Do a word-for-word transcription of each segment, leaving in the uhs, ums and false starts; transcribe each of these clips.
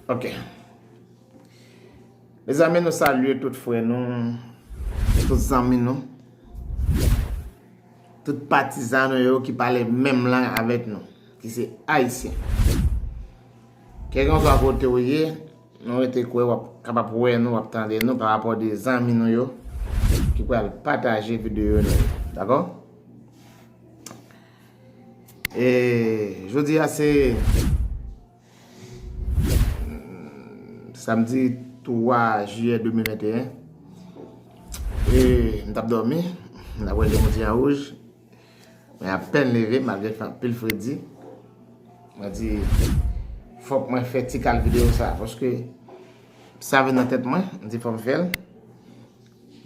Ok. Mezanmi, nou salye tout frè nou, tout zanmi nou, tout patizan nou yo ki pale menm lang avèk nou, ki se Ayisyen. Kèlkanswa kote w ye, nou rete kwè w ap kapab wè nou, w ap tande nou pa rapò de zanmi nou yo ki pral pataje videyo nou yo. Dakò? E jodi a se samdi twa jiyè de mil venteyen. E m t ap dòmi, m t ap wè jòmouti an wouj. Mwen apèn leve, malgre fè anpil fredi. Mwen di, fòk mwen fè ti kal videyo sa, paske sa vin nan tèt mwen, m di fò m fè l.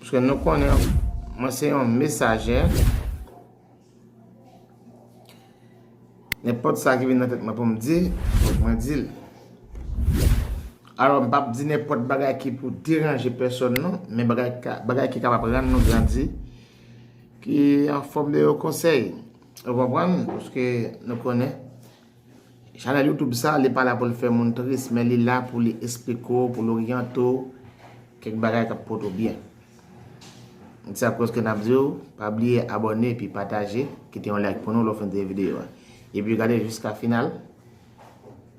Paske nou konnen, mwen se yon mesajè. Nenpòt sa ki vin nan tèt mwen pou m di, fòk mwen di l. Alò, m p ap di nenpòt bagay ki pou deranje pèsòn, non, men bagay, ka- bagay ki kapab rann nou grandi, ki an fòm de yon konsèy. Ou konprann? Paske nou konnen, chanèl YouTube sa, li pa la pou l fè moun tris, men li la pou li esplike w, pou l oryante w, kèk bagay k ap pote w byen. Se akoz ke n ap di w, pa bliye abòne epi pataje, kite yon like pou nou lè w fin tande videyo a. Epi gade jiska final,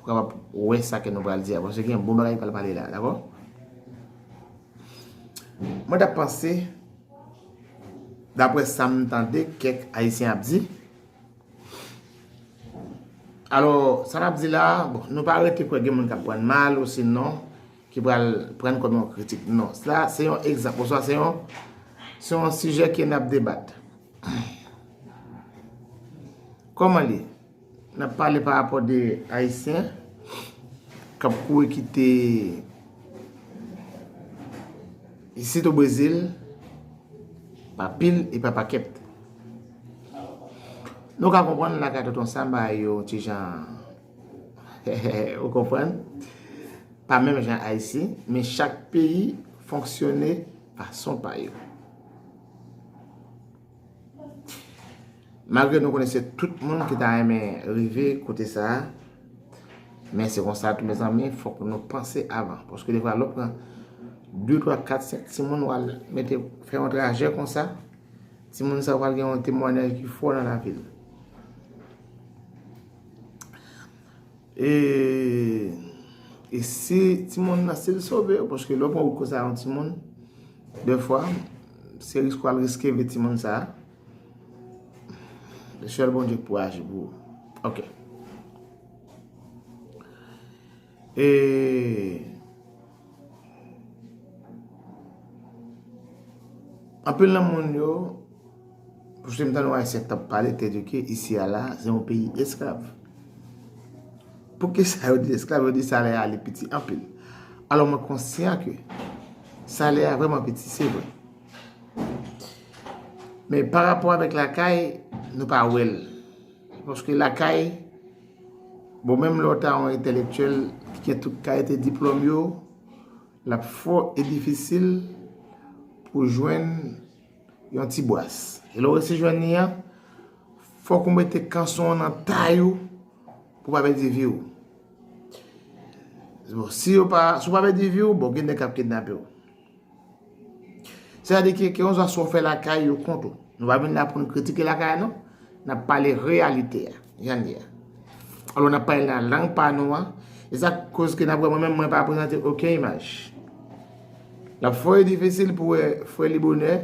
pou kapab wè sa ke nou pral di a. Paske gen bon bagay pral pale la, dakò? Mwen t ap panse, daprè sa m tande kèk Ayisyen ap di, alò, sa n ap di la, bon, nou pa rete kwè gen moun k ap pran mal, osinon, ki pral pran kòm yon kritik. Non, sa se yon egzanp, oswa se yon, se yon sijè ke n ap debat. Kòman li? N ap pale pa rapò de Ayisyen k ap kouri kite isit o Brezil, pa pil e pa pakèt. Nou ka konprann lakay Tonton Sam bagay yo ti jan, ou konprann? Pa menm jan Ayiti, men chak peyi fonksyone fason pa yo. Malgre nou konnen se tout moun ki ta renmen rive kote sa a, men se konsa tou, mezanmi, fòk nou panse avan. Paske defwa lè w pran de, twa, kat, senk timoun, w al mete, fè yon trajè konsa, timoun sa yo pral gen yon temwayaj ki fò nan lavi l. E, e si timoun nan, si l sove, paske lè w pran wout konsa yon timoun, defwa, se risk w al riske vi timoun sa a. Se sèl Bondye ki pou aji pou ou. Ok. E anpil nan moun yo, paske m tande yon Ayisyen t ap pale, te di ke isi a la, se yon peyi esklav. Poukisa yo di esklav? Yo di salè a li piti anpil. Alò, mwen konsyan ke salè a vrèman piti, se vre. Men pa rapò avèk lakay, nou pa wè l. Paske lakay, bon, menm lè w ta yon entèlektyèl ki gen tout kalite diplòm yo, l ap fò e difisil pou w jwenn yon ti bwas. E lè w resi jwenn li an, fòk ou mete kanson an nan tay ou pou w pa pèdi vi w. Bon, si yo pa, si w pa pèdi vi w, bon, gen nèg k ap kidnape w. Sètadi ke, kèlkanswa sa w fè lakay, yo kont ou. Nou pa vin la pou n kritike lakay, non. N ap pale reyalite a, jan l ye a. Alò, n ap pale nan lang pa nou an. E sa k koz ke n ap wè mwen menm, mwen pa prezante okenn imaj. L ap fò e difisil pou wè frè Libonè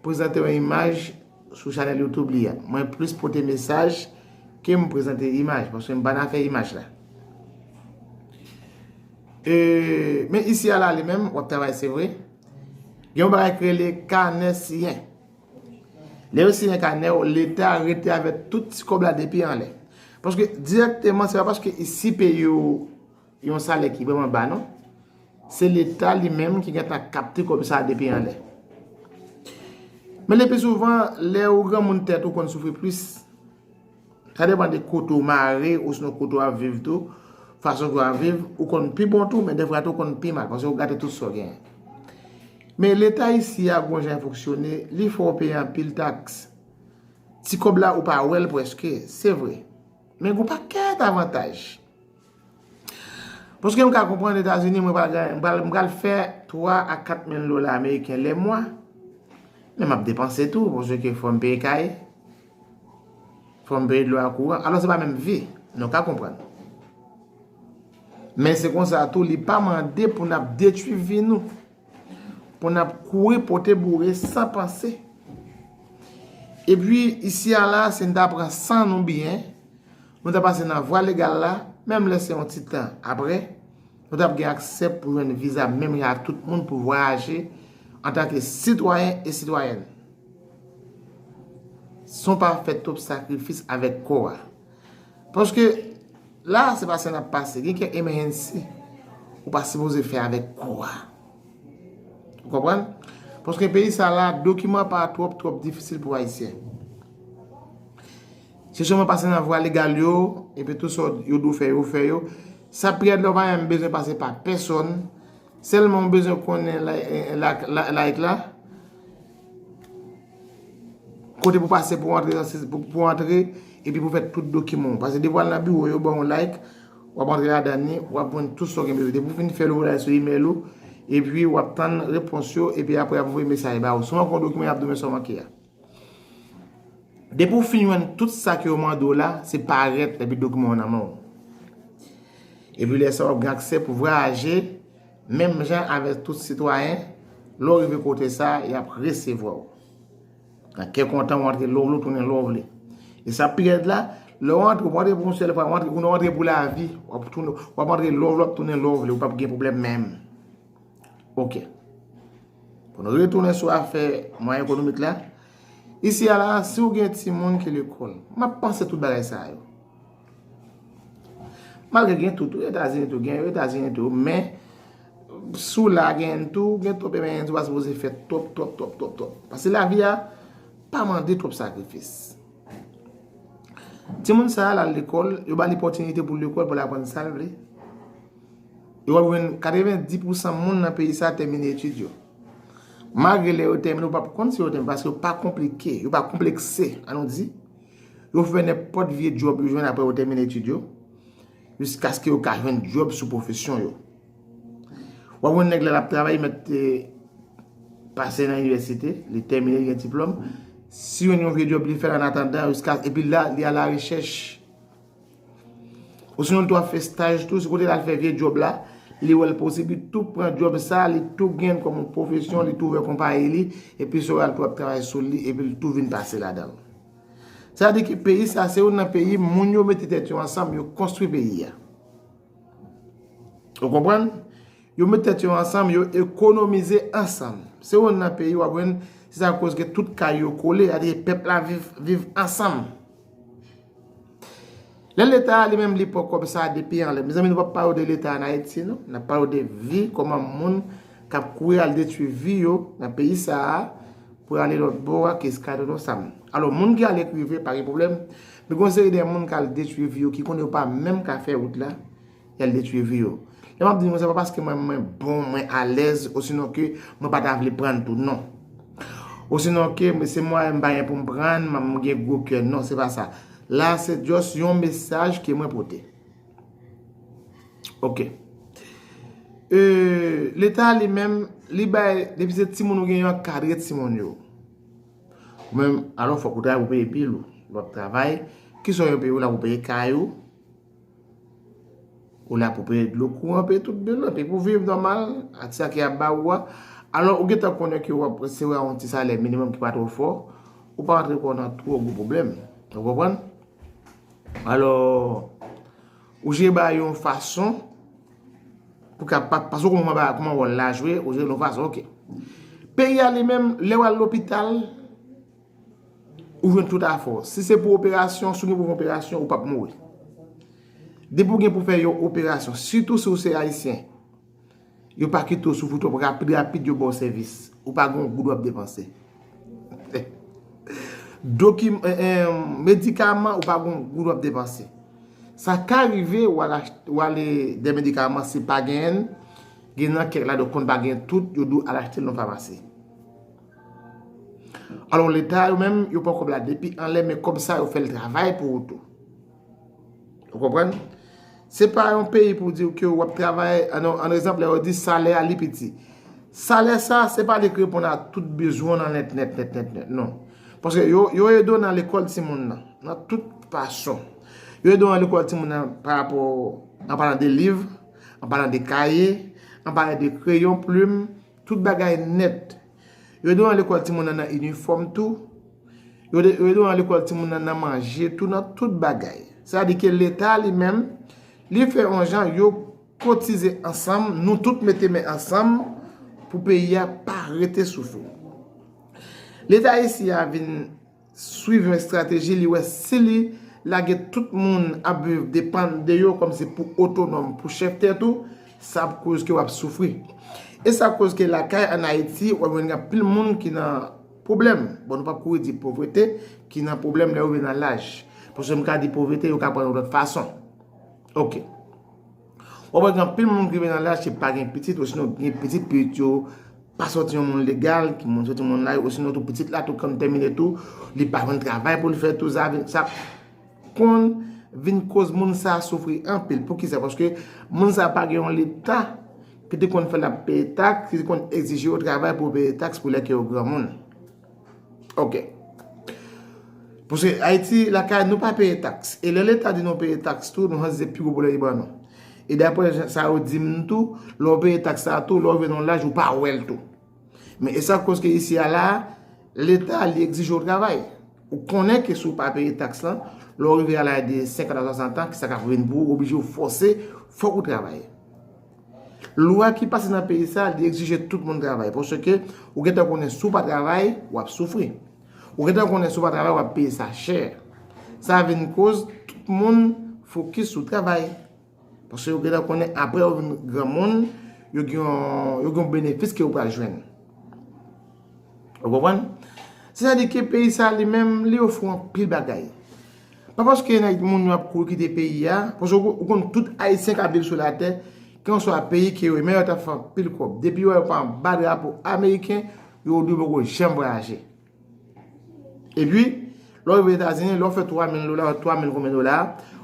prezante yon imaj sou chanèl YouTube li a. Mwen plis pote mesaj ke m prezante imaj, paske m pa nan afè imaj la. E, men isi a la, li menm, w ap travay, se vre. Gen yon bagay ki rele kanè siyen. Lè yo siyen kanè w, Leta rete avèk tout ti kòb la depi anlè. Paske dirèkteman, se pa paske isi peye w yon salè ki vrèman ba, non. Se Leta li menm ki gentan kapte kòb sa a depi anlè. Men lepi souvan, lè ou granmoun tèt ou konn soufri plis. Sa depann de kote w mare, osinon kote w ap viv tou. Fason ke w ap viv, ou konn pi bon tou, men defwa tou ou konn pi mal, paske ou gate tout sa w genyen. Men Leta isi a, gon jan l fonksyone, li fè w peye anpil taks. Ti kòb la, ou pa wè l prèske, se vre. Men gon pakèt avantaj. Paske m ka konprann Etazini, mwen pral, mwen pral, mwen pral fè twa a kat mil dola ameriken lè mwa, men m ap depanse tou, paske fò m peye kay, fò m peye dlo a, kouran. Alò, se pa menm vi, nou ka konprann. Men se konsa tou, li pa mande pou n ap detwi vi nou, pou n ap kouri pote boure san panse. Epi, isi a la, si n ta pran san nou byen, nou ta pase nan vwa legal la, menm lè se yon ti tan apre, nou t ap gen aksè pou jwenn viza menm jan ak tout moun pou vwayaje antanke sitwayen e sitwayèn. San pa fè twòp sakrifis avèk kò a. Paske la, se pa sa n ap pase. Gen kèk emergency ou pa sipoze fè avèk kò a. Ou konprann? Paske peyi sa la, dokiman pa twòp, twòp difisil pou Ayisyen. Se sèlman pase nan vwa legal yo, epi tou sa yo dwe fè, yo fè yo. Sa pi rèd la, ou pa menm bezwen pase pa pèsòn. Sèlman ou bezwen konnen la, la, la, like la. Kote pou pase pou antre, pou, pou antre, epi pou fè tout dokiman. Paske depi w al nan biwo, yo ba w like, w ap antre ladan li, w ap jwenn tout sa w gen bezwen. Depi w fin fè l, ou voye sou email ou, epi w ap tann repons yo, epi apre y ap voye mesaj ba ou. Si w manke yon dokiman, y ap di w men sa w manke a. Depi w fin jwenn tout sa ke yo mande w la, se parèt epi dokiman w nan men w. Epi lè sa w ap gen aksè pou vwayaje, menm jan avèk tout sitwayen, lè w rive kote sa, y ap resevwa w. Nan kè kontan, w antre lè w vle, w tounen lè w vle. E sa pi rèd la, lè w antre, w pa antre pou yon sèl fwa, w antre, ou antre pou lavi, w ap tounen, w ap antre lè w vle, w ap tounen lè w vle, ou p ap gen pwoblèm menm. Ok. Pou nou retounen sou afè mwayen ekonomik la, isi a la, si w gen timoun ki lekòl, m ap panse tout bagay sa yo. Malgre gen tout, wi, Etazini tou, gen Etazini tou, men si w la gen tou, gen twòp, men tou pa sipoze fè twòp, twòp, twòp, twòp, twòp. Paske lavi a pa mande twòp sakrifis. Timoun sa a, l al lekòl, yo ba l opòtinite pou l lekòl, pou l aprann sa l vle. E w ap jwenn katrevenndis pousan moun nan peyi sa a tèmine etid yo. Malgre lè yo tèmine, ou p ap konn si yo tèmine, paske yo pa konplike, yo pa konplekse, an nou di. Yo fè nenpòt vye djòb yo jwenn apre yo tèmine etid yo, jiskaske yo ka jwenn djòb sou pwofesyon yo. W ap jwenn nèg la, l ap travay, mèt, eh, pase nan inivèsite, li tèmine, li gen diplòm. Si yon, yon vye djòb li fè l an atandan, jiska, epi la, li a la rechèch. Osinon, li tou ap fè staj tou, se kote l al fè vye djòb la, li wè l posib, li tou pran djòb sa, li tou gen l kòm yon pwofesyon, li tou ouvè konpayi li, epi sou al tou ap travay sou li, epi l tou vin pase ladan l. Sa vle di ke peyi sa, se youn nan peyi, moun yo mete tèt yo ansanm, yo konstwi peyi a. Ou konprann? Yo met tèt yo ansanm, yo ekonomize ansanm. Se youn nan peyi w ap jwenn, se sa k koz ke tout kay yo kole, sa vle di pèp la viv, viv ansanm. Lè Leta a li menm li pran kòb sa a depi anlè. Mezanmi, nou p ap pale w de Leta ann Ayiti, non. N ap pale w de vi, kòman moun k ap kouri al detwi vi yo nan peyi sa a pou ale lòt bò a, ki eskadron sa m. Alò, moun ki al ekrive, pa gen pwoblèm. Men gen yon seri de moun k al detwi vi yo, ki konnen yo pa menm ka fè wout la, y al detwi vi yo. Lè m ap di nou, se pa paske mwen, mwen bon, mwen alèz, osinon ke mwen pa ta vle prann tou, non. Osinon ke mwen, se mwayen m pa gen pou m prann, m, m gen gwo kè, non, se pa sa. La, se just yon mesaj ke mwen pote. Ok. Euh, Leta li menm, li bay, depi se timoun ou gen, yo ankadre timoun yo. Ou menm, alò, fòk ou travay pou peye bil ou. Lè w ap travay, kisa w peye, ou la pou peye kay ou, ou la pou peye dlo, kouran, peye tout bil ou, epi pou viv nòmal, ak sa ke y ap ba ou a. Alò, ou gentan konnen ke w ap resevwa yon ti salè minimòm ki pa twò fò, ou pa rantre kò w nan twò gwo pwoblèm. Ou konprann? Alò, ou jere bagay yo yon fason pou ka pa, paske w konprann bagay, kòman wòl la jwe, ou jere l yon fason, ok. Peyi a li menm, lè w al lopital, ou jwenn tout afè w. Si se pou operasyon, si w gen pou fè operasyon, ou p ap mouri. Depi w gen pou fè yon operasyon, sitou si w se ayisyen, yo pa kite w soufri twòp, rapid, rapid, yo ba w sèvis. Ou pa gen yon goud w ap depanse. Dokim-, eh, eh, medikaman, ou pa gen yon goud w ap depanse. Sa ka rive, w al achte, w ale de medikaman, si pa genyen, gen nan kèk ladan w konn pa gen tout, yo di w al achte l nan famasi. Alò, Leta yo menm, yo pran kòb la depi anlè, men kòb sa, yo fè l travay pou ou tou. Ou konprann? Se pa yon peyi pou di w ke w ap travay, an, an egzanp, lè yo di salè a li piti. Salè sa, se pa li k reponn a tout bezwen w nan nèt, nèt, nèt, nèt, nèt, non. Paske yo, yo ede w nan lekòl timoun nan, nan tout fason. Yo ede w nan lekòl timoun nan pa rapò, an palan de liv, an palan de kaye, an palan de kreyon, plim, tout bagay nèt. Yo ede w nan lekòl timoun nan nan inifòm tou. Yo ede, yo ede w nan lekòl timoun nan nan manje tou, nan tout bagay. Sa vle di ke Leta li menm, li fè yon jan, yo kotize ansanm, nou tout mete men ansanm pou peyi a pa rete soufri. Leta isi a vin swiv yon estrateji, li wè si li lage tout moun ap viv depann de yo kòmsi pou otonòm, pou chèf tèt ou, sa ap koz ke w ap soufri. E sa koz ke lakay ann Ayiti, w ap jwenn gen anpil moun ki nan pwoblèm. Bon, nou p ap kouri di povrete, ki nan pwoblèm lè yo rive nan laj. Paske m ka di povrete, yo ka pran yon lòt fason. Ok. W ap wè gen anpil moun ki rive nan laj ki pa gen pitit, osinon gen pitit, pitit yo pa sòti yon moun legal, ki moun sòti yon moun laj, osinon tou pitit la tou konn tèmine tou, li pa jwenn travay pou l fè tou, sa vin, sa konn vin koz moun sa soufri anpil. Poukisa? Paske moun sa pa gen yon leta ki te konn fè l ap peye taks, ki te konn egzije yo travay pou yo peye taks pou lè ke yo granmoun. Ok. Paske Ayiti, lakay, nou pa peye taks. E lè Leta di nou peye taks tou, nou santi se pi gwo pwoblèm li ban nou. E daprè sa yo di m tou, lè w peye taks sa tou, lè w rive nan laj, ou pa wè l tou. Men e sa k koz ke isi a la, Leta, li egzije w travay. Ou konnen ke si w pa peye taks lan, lè w rive a laj de senkant a swasant an, ki sa k ap vin pou ou, oblije w fòse, fòk ou travay. Lwa ki pase nan peyi sa, li egzije tout moun travay. Paske ou gentan konnen si w pa travay, w ap soufri. Ou gentan konnen si w pa travay, w ap peye sa chè. Sa vin koz tout moun fokis sou travay. Paske yo gentan konnen apre yo vin granmoun, yo gen yon, yo gen yon benefis ke yo pral jwenn. Ou konprann? Sètadi ke peyi sa li menm, li ofri anpil bagay. Pa paske nèg moun yo ap kouri kite peyi a, paske ou, ou konn tout Ayisyen k ap viv sou latè, kèlkanswa peyi ke yo ye, men yo t ap fè anpil kòb. Depi yo wè yo pa anba drapo ameriken, yo di yo poko janm vwayaje. Epi, lè w rive Etazini, lè w fè twa mil dola, twa mil konbyen dola,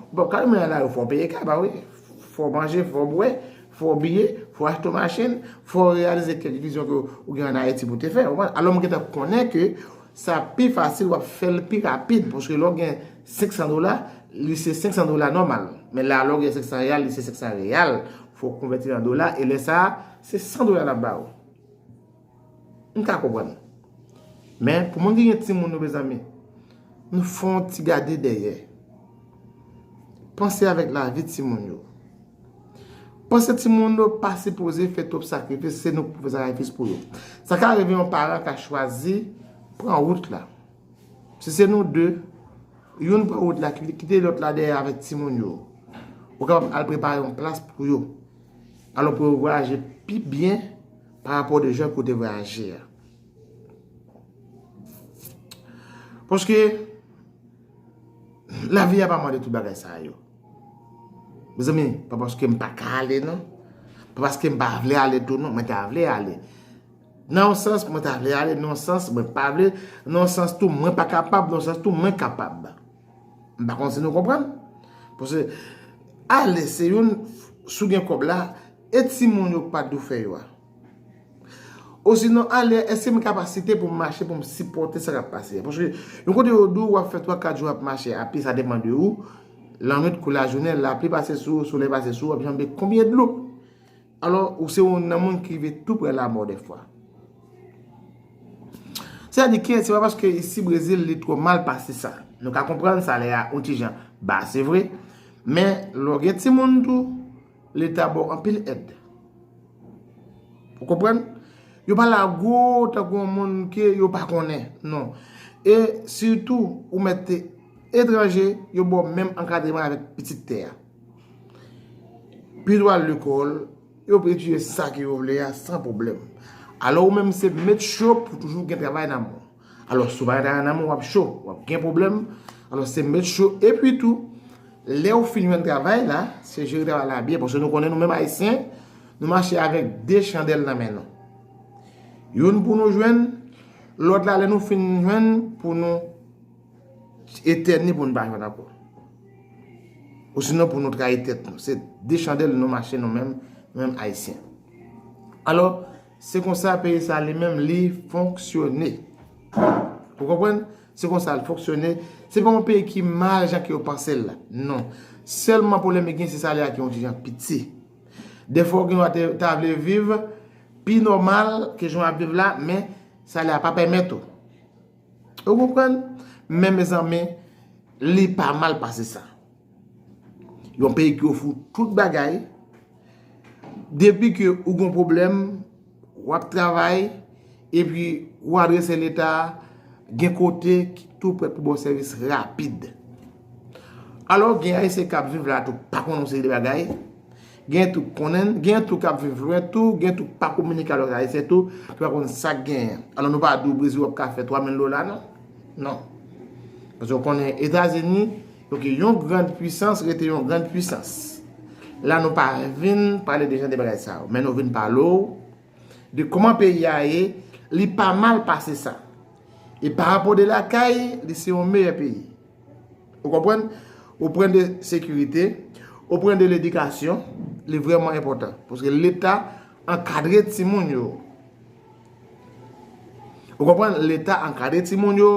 ou p ap ka menm la, fò w peye kaba, wi. Fò w manje, fò w bwè, fò w abiye, fò w achte yon machin, fò w reyalize kèk vizyon ke ou gen ann Ayiti pou te fè. Ou konprann? Alò, m gentan konnen ke sa pi fasil, w ap fè l pi rapid. Paske lè w gen senk san dola, li se senk san dola nòmal. Men la, lè w gen senk san reyal, li se senk san reyal. Fò w konvèti l an dola, e lè sa a, se san dola l ap ba ou. M ka konprann. Men, pou moun ki gen timoun yo, mezanmi, nou fè yon ti gade dèyè. Panse avèk lavi timoun yo. Panse timoun yo pa sipoze fè twòp sakrifis, se nou k pou fè sakrifis pou yo. Sa ka rive yon paran ka chwazi pran wout la. Si se nou de, youn pran wout la, ki-, kite lòt la dèyè avèk timoun yo. Ou kapab al prepare yon plas pou yo. Alò pou yo vwayaje pi byen pa rapò de jan ke w te vwayaje a. Paske lavi a pa mande tout bagay sa yo. Mezanmi, pa paske m pa ka ale, non. Pa paske m pa vle ale tou, non. Mwen ta vle ale. Nan yon sans, mwen ta vle ale, nan yon sans, mwen pa vle, nan yon sans tou, mwen pa kapab, nan yon sans tou, mwen kapab. M pa konn si nou konprann. Paske ale, se youn, si w gen kòb la, e timoun yo k pa dou fè yo a. Osinon, ale, èske m kapasite pou m mache, pou m sipòte sa k ap pase a? Paske yon kote yo di w, w ap fè twa, kat jou w ap mache a pye, sa depann de ou. Lannwit kou lajounen, lapli pase sou ou, solèy pase sou ou, w ap janbe konbyen dlo? Alò, ou se youn nan moun ki rive tou prè lamò dèfwa. Sètadi ke se pa paske isi Brezil li twò mal pase sa. Nou ka konprann salè a yon ti jan ba, se vre. Men, lè w gen timoun tou, Leta ba w anpil èd. Ou konprann? Yo pa lage w tankou yon moun ke yo pa konnen, non. E sitou, ou mèt te etranje, yo ba w menm ankadreman avèk pitit tè a. Pi dwa lekòl, yo pou etidye sa ke yo vle a san pwoblèm. Alò ou menm se make sure pou toujou gen travay nan men w. Alò si w pa gen travay nan men w, w ap cho, w ap gen pwoblèm. Alò se make sure. Epi tou, lè w fin jwenn travay la, se jere travay la byen. Paske nou konnen nou menm Ayisyen, nou mache avèk de chandèl nan men nou. Youn pou nou jwenn, lòt la lè nou fin jwenn pou nou etèn li pou nou pa jwenn ankò. Osinon pou nou trayi tèt nou. Se de chandèl nou mache nou menm, nou menm Ayisyen. Alò, se konsa peyi sa li menm li fonksyone. Ou konprann? Se konsa l fonksyone. Se pa yon peyi ki mal jan ke yo panse l la. Non. Sèlman pwoblèm li gen se salè a ki yon ti jan piti. Defwa ou gen dwa te, ta vle viv pi nòmal ke jan w ap viv la, men salè a pa pèmèt ou. Ou konprann? Men mezanmi, li pa mal pase sa. Yon peyi ki ofri w tout bagay, depi ke ou gen pwoblèm, w ap travay, epi ou adrese Leta, gen kote ki tou prèt pou ba w sèvis rapid. Alò, gen Ayisyen k ap viv la tou pa konn yon seri de bagay. Gen tou konnen, gen tou k ap viv lwen tou, gen tou k pa kominike avèk Ayisyen tou, ki pa konn sa k genyen. Alò, nou pa di w Brezil w ap ka fè twa mil dola, non. Non. Paske w konnen Etazini, ok, yon grann pwisans rete yon grann pwisans. La, nou pa vin pale de jan de bagay sa yo, men nou vin pale w de kòman peyi a ye, li pa mal pase sa. E pa rapò de lakay, li se yon meyè peyi. Ou konprann? Ou pran de sekirite, ou pran de ledikasyon, li vrèman enpòtan. Paske Leta ankadre timoun yo. Ou konprann? Leta ankadre timoun yo.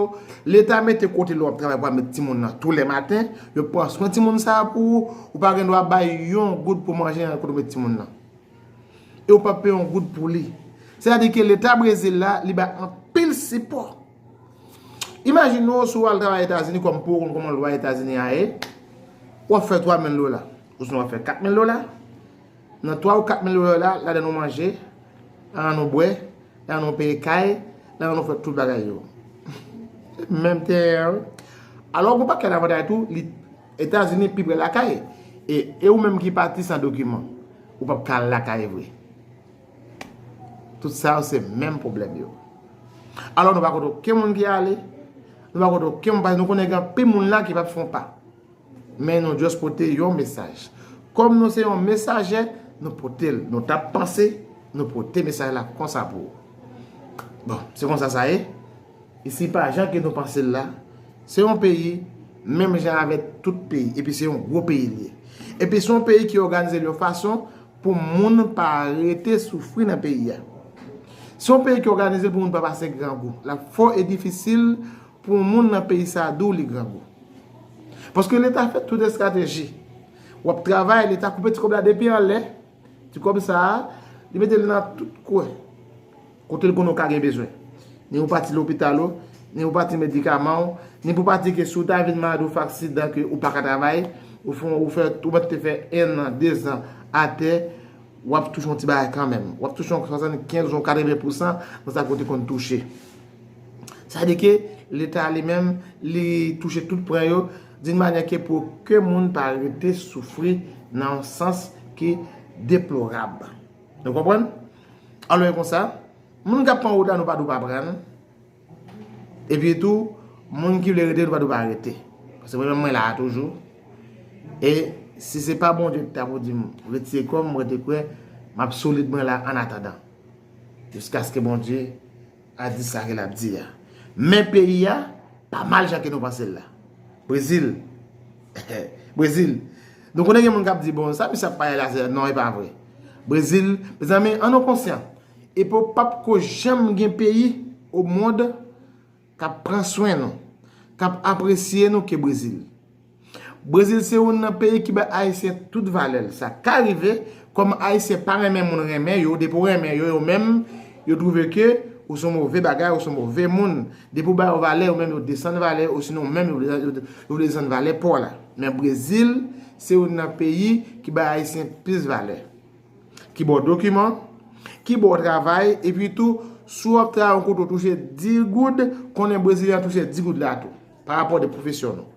Leta mete kote lè w ap travay pou al met timoun nan tou lè maten. Yo pran swen timoun sa a pou ou. Ou pa gen dwa bay yon goud pou manje nan kote w met timoun nan. E ou p ap peye yon goud pou li. Sètadi ke Leta Brezil la, li bay anpil sipò. Imajine w si w al travay Etazini kòm pou w konn kòman lwa Etazini a ye, w ap fè twa mil dola, osinon w ap fè kat mil dola. Nan twa ou kat mil dola, ladan nou manje, ladan nou bwè, ladan nou peye kay, ladan nou fè tout bagay yo. Menm tè a, wi. Alò, gon pakèt avantaj tou, li Etazini pi pre lakay. E, e ou menm ki pati san dokiman, ou p ap ka al lakay vre. Tout sa yo se menm pwoblèm yo. Alò, nou pa konn okenn moun ki ale, nou pa konn okenn moun pase, nou konnen gen anpil moun la ki p ap fè yon pa. Men nou just pote yon mesaj. Kòm nou se yon mesajè, nou pote l. Nou t ap panse, nou pote mesaj la konsa pou ou. Bon, se konsa sa ye. Isi pa jan ke nou panse l la. Se yon peyi, menm jan avèk tout peyi. Epi se yon gwo peyi li ye. Epi se yon peyi ki òganize l yon fason pou moun pa rete soufri nan peyi a. Se yon peyi ki òganize l pou moun pa pase grangou. L ap fò e difisil pou yon moun nan peyi sa a di w li grangou. Paske Leta fè tout estrateji. W ap travay, Leta koupe ti kòb la depi anlè. Ti kòb sa a, li mete l nan tout kwen. Kote l konnen w ka gen bezwen. Ni pou pati lopital ou, ni pou pati medikaman w, ni pou pati ke si w ta vin malad ou fè aksidan ke ou pa ka travay, ou fè, ou fè, ou mèt te fè en an, de zan atè, w ap touche yon ti bagay kanmenm. W ap touche yon swasannkenz ou katreven pousan nan sa ke w te konn touche. Sa vle di ke Leta li menm, li touche tout pwen yo, d'une manière ke pou ke moun pa rete soufri nan yon sans ki deplorab. Nou konprann? Alò, e konsa, moun k ap pran wout la, nou pa di w pa pran l. Epi tou, moun ki vle rete, nou pa di w pa rete. Paske mwen menm, mwen la a toujou. E si se pa Bondye ki ta pou di m retire kò m, mwen te kwè m ap solid mwen la annatandan. Jiskaske Bondye a di sa ke l ap di a. Men peyi a pa mal jan ke nou panse l la. Brezil. Brezil. Nou konnen gen moun k ap di, bon, sa misye ap pale la, se, non, e pa vre. Brezil, mezanmi, ann nou konsyan. E pou p ap ko janm gen peyi o mond k ap pran swen nou, k ap apresye nou ke Brezil. Brezil se youn nan peyi ki bay Ayisyen tout valè l. Sa ka rive, kòm Ayisyen pa renmen moun renmen yo, depi w renmen yo, yo menm, yo twouve ke ou se yon move bagay, ou se yon move moun. Depi w ba yo valè, yo menm yo desann valè, osinon menm yo, yo, yo vle desann valè pa w la. Men Brezil se youn nan peyi ki bay Ayisyen plis valè. Ki ba w dokiman, ki ba w travay, epi tou, si w ap travay yon kote w touche dis goud, konnen Brezilyen an touche dis goud la tou, pa rapò de pwofesyon nou.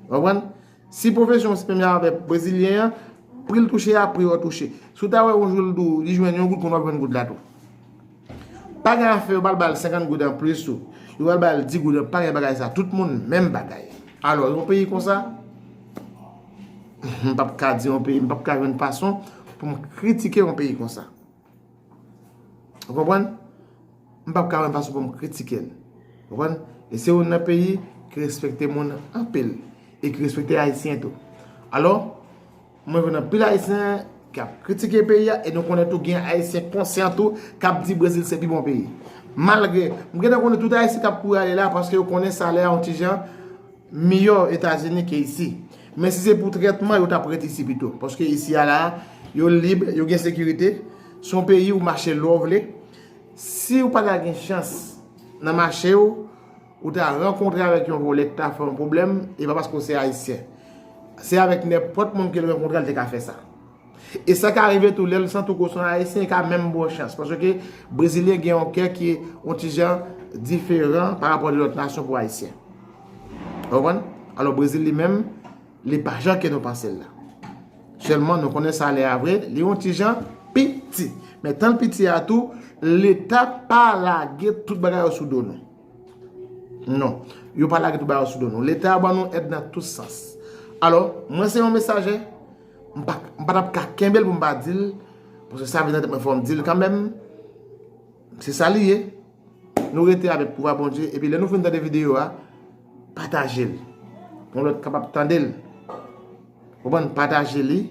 Ou konprann? Si pwofesyon w se menm jan avèk Brezilyen an, pri l touche a, pri w touche. Si w ta wè yon jou l di w li jwenn yon goud, konnen w ap jwenn goud la tou. Pa gen afè, yo pral ba l senkant goud anplis tou. Yo pral ba l dis goud, pa gen bagay sa. Tout moun menm bagay. Alò, yon peyi konsa, m p ap ka di yon peyi, m p ap ka jwenn fason pou m kritike yon peyi konsa. Ou konprann? M p ap ka jwenn fason pou m kritike l. Ou konprann? E se youn nan peyi ki respekte moun anpil. E ki respekte Ayisyen tou. Alò, mwen konnen anpil Ayisyen k ap kritike peyi a, e nou konnen tou gen Ayisyen konsyan tou k ap di Brezil se pi bon peyi. Malgre, m gentan konnen tout Ayisyen k ap kouri ale la paske yo konnen salè a yon ti jan miyò Etazini ke isi. Men si se pou trètman, yo t ap ret isi pito. Paske isi a la, yo lib, yo gen sekirite. Se yon peyi ou mache lè w vle. Si w pa ta gen chans nan mache w, ou ta rankontre avèk yon vòlè ki ta fè yon pwoblèm, e pa paske w se Ayisyen. Se avèk nenpòt moun ke l rankontre, l te ka fè sa. E sa ka rive tou, lè l santi w ke w se yon Ayisyen, e ka menm ba w chans. Paske Brezilyen gen yon kè ki yon ti jan diferan pa rapò de lòt nasyon pou Ayisyen. Ou konprann? Alò, Brezil li menm, li pa jan ke nou panse l la. Sèlman, nou konnen salè a vre, li yon ti jan piti. Men tan l piti a tou, Leta pa lage tout bagay yo sou do nou. Non, yo pa lage tout bagay yo sou do nou. Leta ban nou èd nan tout sans. Alò, mwen se yon mesajè, m pa, m pa t ap ka kenbe l pou m pa di l, paske sa vin nan tèt mwen fò m di l kanmenm. Se sa li ye. Nou rete avèk pouvwa Bondye, epi lè nou fin tande videyo a, pataje l. Yon lòt kapab tande l. Konprann, pataje li,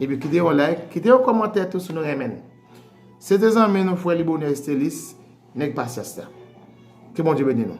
epi kite yon like, kite yon kòmantè tou si nou renmen l. Se te zanmi nou, frè Libonè Estelis, nèg pasyans la. Ke Bondye beni nou.